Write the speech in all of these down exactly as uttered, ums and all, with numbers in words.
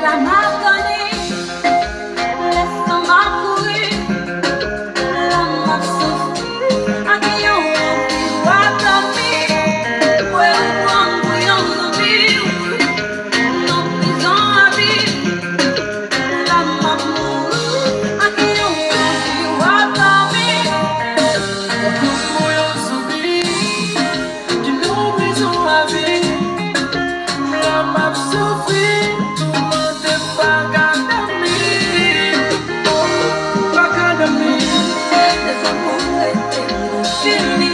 M ap grandi, lè san m ap kouri, lè m ap soufri, ak yon anvi w ap dòmi. Kwè ou pran m pou yon zonbi, nan prizon abi, lè m ap mouri, ak yon anvi w ap dòmi. Ou pran m pou yon zonbi. Ki nan prizon avi, la m ap soufri, toumante pa ka dòmi, oh, pa ka dòmi. Lè zanmi w rete pou fini,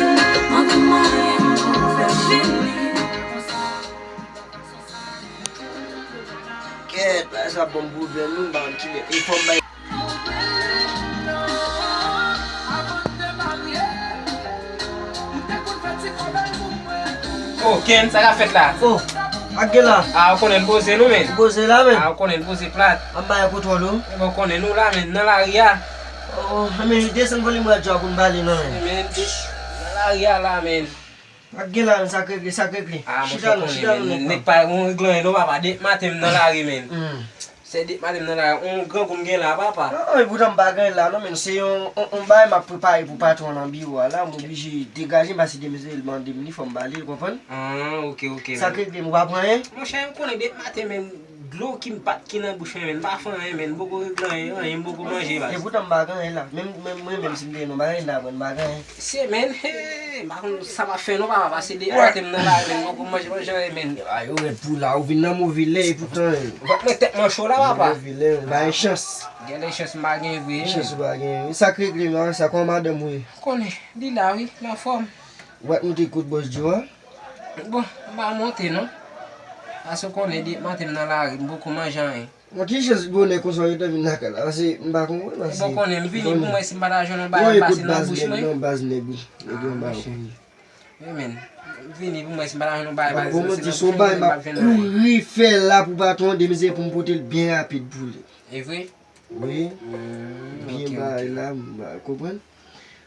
anvi mwayen pou fè fini. Kèt, bagay sa ban m pwoblèm, wi, m pa konn kilè. E fò m bay. Oh, Ken, sa k ap fèt la? Oh, ak gen la. Ah, ou konnen n poze nou, men. Ou poze la, men. Ah, ou konnen n poze plat. An ba kontwòl ou. Ou konnen nou la, men, nan lari a. Oh, men desann volim radyo a pou n pale, non, men. Men, nan lari a la, men. Ak gen la, men sa k regle, sa k regle. Ah, chita non, chita non, nèg pa yon regle anyen non, papa. Depi maten m nan lari, men. Hmm. Se depi maten m nan lari, yon grangou m gen la, papa. Non, epoutan m pa gen la, non, men se yon, yon, yon bagay m ap prepare pou patwon nan biwo a la, m oblije degaje m, paske demen se li mande m li, fò m ba li, ou konprann? Ah, ok, ok. Sa k regle, m pa pran anyen? Monchè, ou konnen depi maten, men dlo ki m pat ki nan bouch mwen, men m pa fè anyen, men m poko regle anyen, anyen, m poko manje, baz. Epoutan m pa gen anyen la. Menm, menm mwen, menm si m te gen yon bagay la, mwen m pa gen anyen. Se, men, hey, m pa konn sa m ap fè non, papa, pase de maten m nan la, men m poko manje, manje anyen, men. A, yo rèd pou la, ou vin nan move lè, epoutan. Vant mwen tèt mwen cho la, papa. Move lè, m pa gen chans. Gen de chans m pa gen vre, men. Chans ou pa gen. Sa k regle, non, sa kòman madanm ou ye? Konnen, li la, wi, l anfòm. Ou pa t monte kot bòs Djo a? Bon, m pa monte non. Paske w konnen depi maten m nan lari, m poko manje anyen. Bon, ki jès bonè konsa w gentan vin lakay la? Paske m pa konprann, paske. Bon, konnen, m vini pou mwen, si m pa ta jwenn yon bagay pase nan bouch mwen. Yon kout baz nèg, non, baz nèg, wi. Nèg yo anba w konnen. Wi, men. M vini pou mwen, si m pa ta jwenn yon bagay pase nan bouch mwen, m pa t jwenn anyen. Bon, m ap di, se yon bagay m ap kouri fè la pou patwon an, de mizè pou m pote l byen rapid pou li. E vre? Wi. Hmm, byen bagay la, m pa konprann.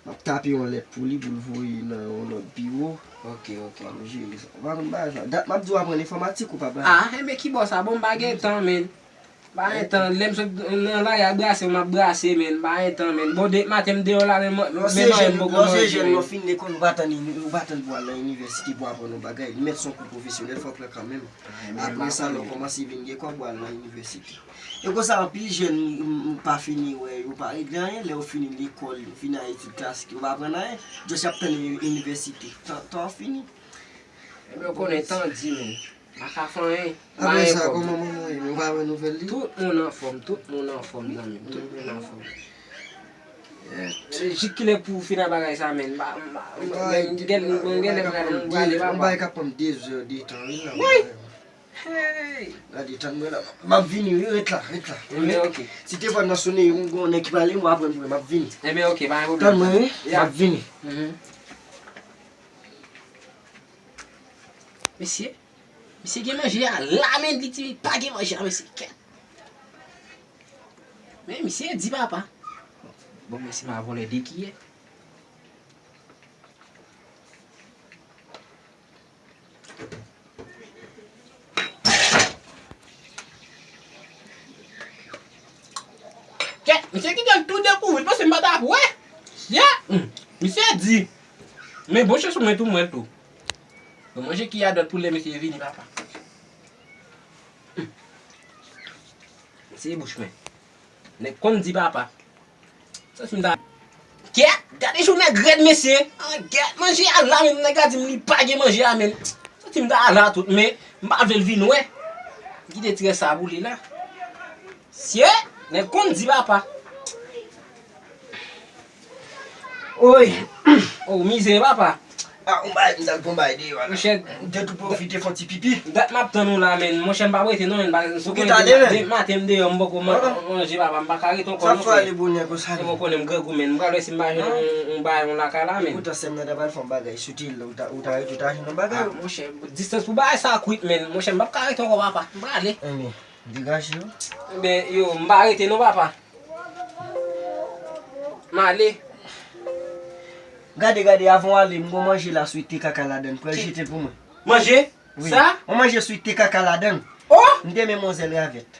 M ap tape yon lèt pou li, pou l voye nan yon lòt biwo. Ok, ok. Pou nou jere sa. Ou pa konn bagay sa. Dat m ap di w aprann enfòmatik, ou pa bay. Ah, enben ki bò sa? Bon, m pa gen tan, men. M pa gen tan. Lè m sot nan lari a brase, m ap brase, men. M pa gen tan, men. Bon, depi maten m deyò la, men, men manyen m poko manje, men. Lè w se jèn, lè w fin lekòl, ou pa tann, ou pa tann pou al nan inivèsite pou aprann yon bagay. Li mèt se yon kou pwofesyonèl, fò w pran kanmenm. Apre sa, lè w kòmanse vin gen kòb, ou al nan inivèsite. E konsa, anpil jèn, m, m, pa fini wè, yo pa regle anyen, lè yo fini lekòl, yo fini a etid klasik, yo pa aprann anyen, just y ap tann inivèsite. Tan, tan fini. Ebyen, ou konnen tan di, men. Pa ka fè anyen. Apre sa, kòman manman w ye? Ou pa wè nouvèl li? Tout moun anfòm, tout moun anfòm, zanmi m. Tout moun anfòm. Jis kilè pou w fin a bagay sa, men? M pa, m pa, m gen, m gen lè m prale, m prale, papa. Yon bagay k ap pran m de zè de tan, wi, la. Wi! Hey! Gade, tann mwen la. M ap vini, wi, ret la, ret la. Ebyen, ok. Si telefòn nan sone, yon, yon nèg ki pale, m ap pran pou m ap vini. Ebyen, ok, pa gen pwoblèm. Tann mwen, wi, m ap vini. Mhm. Mesye, misye gen manje a la, men li di pa gen manje a, mesye, kèt. Men misye di papa. Bon, mesye, m a vòlè de kiyè. Kèt, misye kite l tou dekouvri, l panse m pa t ap wè. Yè, hmm, misye di. Men bon chans mwen tou, mwen tou. Bon, manje ki a dòt pou lè misye vini, papa. Hmm. Se bouch mwen. Nèg konn di papa. Santi m ta. Kèt, gade jan nèg rèd, mesye. Ah, kèt, manje a la, men nèg la di m li pa gen manje a, men. Santi m ta la tout, men m pa vle l vin wè. M kite ti rès sa pou li la. Sye, nèg konn di papa. Oy. Oh, mizè, papa. Ah, on bay, m t al pran bay deyò a la. Monchè, m te tou pwofite fè yon ti pipi. Dat m ap tann ou la, men. Monchè, m p ap rete non, men. Ou gen tale, men. Depi maten m deyò, m poko man-, manje, papa, m pa ka rete ankò non, frè. Sa fè ale bonè konsa, men. Ou konnen m grangou, men. M pral wè si m pa jwenn yon, yon bagay, yon lakay la, men. Epoutan sè m nan ta pral fè yon bagay sou ti l la, ou ta, ou ta rete, ou ta jwenn yon bagay. Ah, monchè, distans pou bagay sa kwit, men. Monchè, m p ap ka rete ankò, papa. M prale. Enben, degaje w. Enben, yo, m pa rete non, papa. M ale. Gade, gade, avan w ale, m gon manje la, swit te kaka ladann. Pral jete l pou mwen. Manje? Wi. Sa? On manje swit te kaka ladann. Oh! M te men manzèl ravèt.